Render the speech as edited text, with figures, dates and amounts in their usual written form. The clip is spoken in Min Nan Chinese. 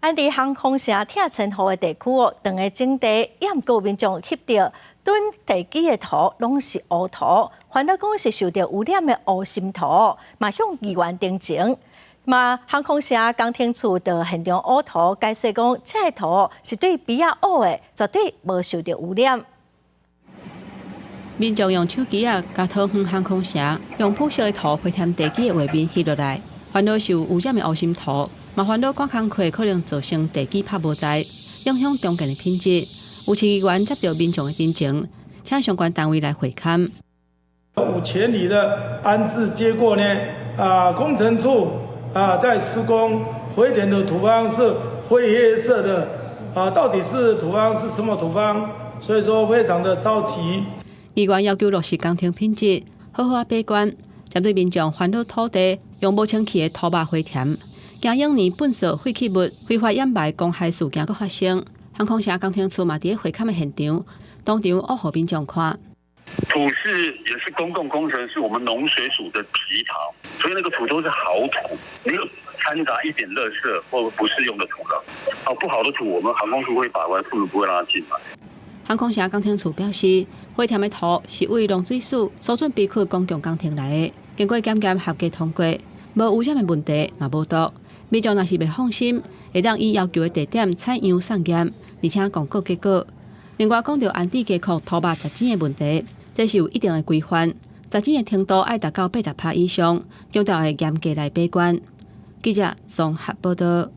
按佇航空城拆遷予的地區哦，長的整地，也毋過有民眾翕著躉地基的土攏是烏土，煩惱講是受著污染的烏心土，嘛向議員陳情。嘛，航空城工程處到現場挖土，解釋講，這个土是對埤仔挖的，絕對無受著污染。民眾用手機仔共桃園航空城用鋪設的土回填地基的畫面翕落來，煩惱受污染的烏心土，嘛煩惱趕工課可能造成地基拍無在，影響重建的品質。有市議員接著民眾的陳情，請相關單位來會勘。5千里的安置結果呢？啊，工程處啊在施工回填的土方是灰黑色的，啊，到底是土方是什麼土方？所以說非常的着急。議員要求落實工程品質，好好仔把關，針對民眾煩惱土地用無清氣的土肉回填，驚往年糞掃廢棄物非法掩埋公害事件閣發生。航空城工程處嘛佇咧會勘的現場，當場挖予民眾看。土是也是公共工程，是我們農水署的皮塘，所以那個土都是好土，沒有摻雜一點垃圾或不適用的土了。哦，不好的土，我們航空處會把關，不會讓它進來。航空城工程處表示，回填的土是為農水署疏浚埤區公共工程來的，經過檢驗合格通過，無污染的問題，嘛無毒。民眾若是袂放心，會當依要求的地點採樣送驗，而且公告結果。另外，講著安置家庫土肉雜糋的問題，這是有一定的規範，雜糋的程度愛達到80%以上，強調會嚴格來把關。記者綜合報導。